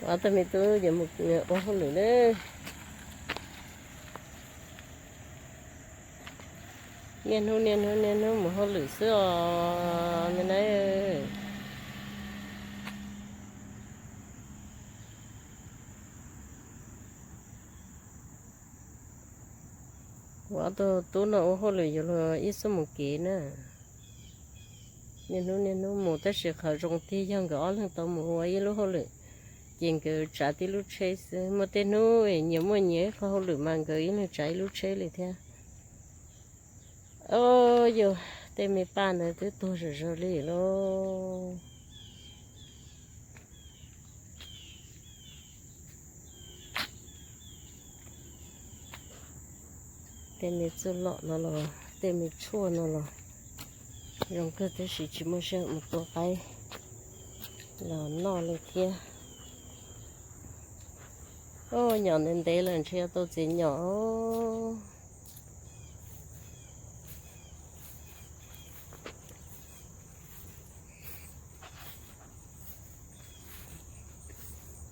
Ob tug me tub yuav mus ua hauj lwm na. Niaj hnub niaj hnub niaj hnub mus hauj lwm xwb os me na. Kuv ob tug tub no ua hauj lwm yuav luag ib xuab moos kev na. Niaj hnub niaj hnub mus tab sis qhov zoo tiag yog nkawd ob leeg tau mus ua ib lub hauj lwm, ces nkawd tsav tib lub tsheb xwb. Muaj tej hnub nyias muaj nyias ib qho hauj lwm mas nkawd ib leeg tsav ib lub tsheb li thiab. Au, yus tej me paj ntawd twb tuag zom zaws li lauj. Tej me txuj lom no los, tej me tshuaj no los zoo kawg tab sis tsis muaj sij hawm mus tua qaib los noj li thiab. Au, nyom ntev ntev lawm ntshe yuav tau txiav nyom.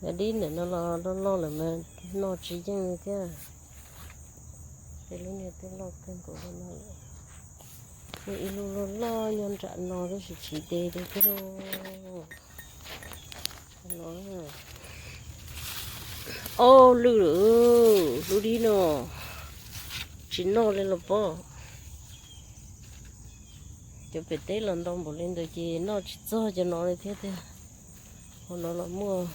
Cov dib ntawm no los loj loj lawm mas noj tsis yeej li thiab. Tej lub niag twb loj kawg nkaus li no lawm. Muaj ib lub loj loj nyob nram no tab sis tsis de li thiab lauj. Au, lwj lawm, lub dib no tsis noj li los pob. Cov pem teb los ntau npaum li ntawd ces noj tsis txog cov no li thiab tiag. Hauv no los muaj,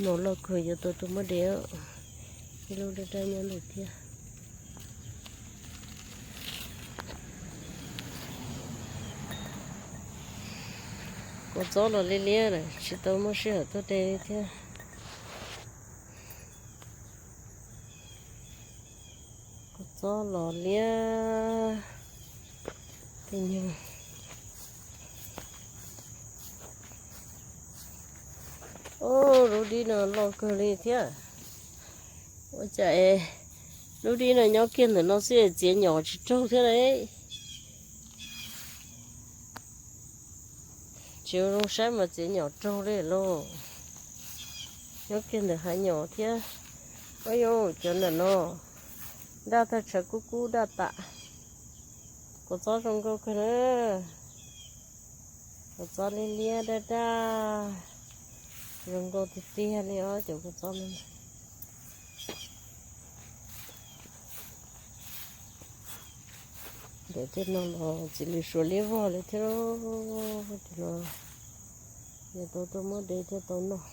no loj kawg yuav tau tuaj muab de. Ib lub daj daj nyob ntawm thiab. Kua txob los liab liab lawm tsis tau muaj sij hawm tuaj de li thiab. Kua txob los liab tej nyuag. Au, lub dib no loj kawg li thiab. Ua cas es lub dib no nyob kiag ntawm no xwb es txiav nyom tsis raug thiab lauj. Tsis ua zoo saib mas txiav nyom raug li lauj. Nyob kiag ntawm hav nyom thiab. Au yau, cov ntawm no daj tag, tshav kub kub daj tas. Kua txob zoo nkauj kawg na. Kua txob liab liab daj daj, zoo nkauj tiag tiag li os cov kua txob no. Ntawm tej no los txiv lws suav liab vog li thiab. Tus no yog tau tuaj muab de thiaj tau noj.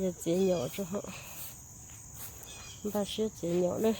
Yog txiav nyom tso, npaj siab txiav nyom na.